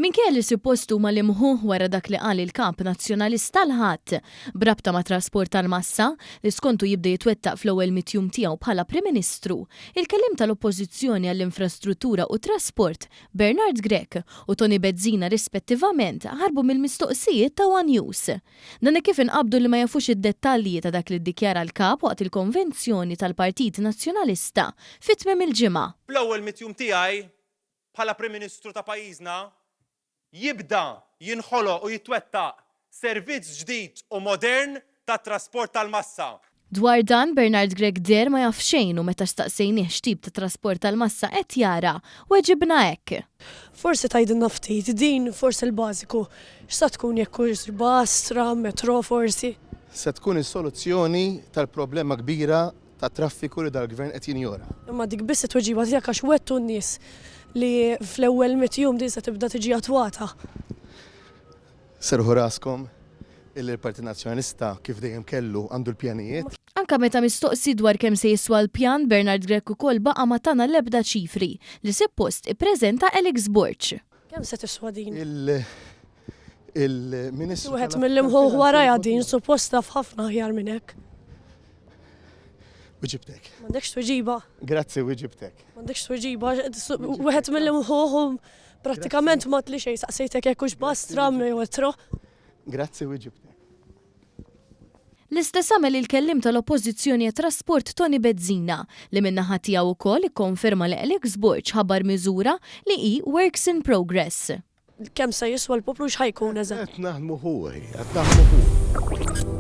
Minkejja li suppost huma l-imħuħ wara dak li qal il-Kap Nazzjonalista l-Ħadd, b'rabta mat-trasport tal-massa, li skontu jibda jitwettaq fl-ewwel mitt jum tiegħu bħala Prim Ministru, il-Kelliem tal-Oppożizzjoni għall-Infrastruttura u t-Trasport, Bernard Grech u Toni Bezzina rispettivament ħarbu mill-mistoqsijiet ta' one News. Dan hekk kif inqabdu li ma jafux id-dettalji ta' dak li ddikjara l-Kap waqt il-konvenzjoni tal-Partit Nazzjonalista fi tmiem il-ġimgħa. Fl-ewwel mitt jum tiegħi bħala Prim Ministru ta' pajjiżna, jibda jinħoloq u jitwettaq servizz ġdid u modern tat-trasport tal-massa. Dwar dan, Bernard Grech deher ma jaf xejn u meta staqsejnih x'tip ta' trasport tal-massa qed jara, weġibna hekk. Forsi tgħidilna ftit, din forsi l-bażiku, x'sa tkun jekk hux bus, tram, metro forsi? Se tkun is-soluzzjoni tal-problema kbira tat-traffiku li dal-Gvern qed jinjora. Imma dik biss it-tweġiba tiegħek għax wegħdtu n-nies li fl-ewwel mitt jum din se tibda tiġi attwata. Serrħu raskom illi l-Partit Nazzjonalista kif dejjem kellu għandu l-pjanijiet. Anke meta mistoqsi dwar kemm se jiswa l-pjan, Bernard Grech ukoll baqa' ma tana l-ebda ċifri, li sippost ippreżenta Alex Borg. Kemm se tiswa din? Il-Ministru. Wieħed mill-imħuħ warajha din suppost taf ħafna aħjar minn hekk. Wiġibtek. M'għandekx tweġiba. Grazzi wiġibtek. M'għandekx tweġiba. Wieħed mill-imħuħ prattikament ma tli xejn saqsejtek jekk hux bus, tram jew metro. Grazzi wiġibtek. L-istess għamel il-kelliem tal-Oppożizzjoni għat-Trasport Toni Bezzina, li min-naħa tiegħu wkoll ikkonferma li Alex Borg ħabbar miżura li hi works in progress. Kemm se jiswa l-poplu x'ħa jkun eżatt? Qed naħdmu ħuhi, qed naħdmu ħuhi.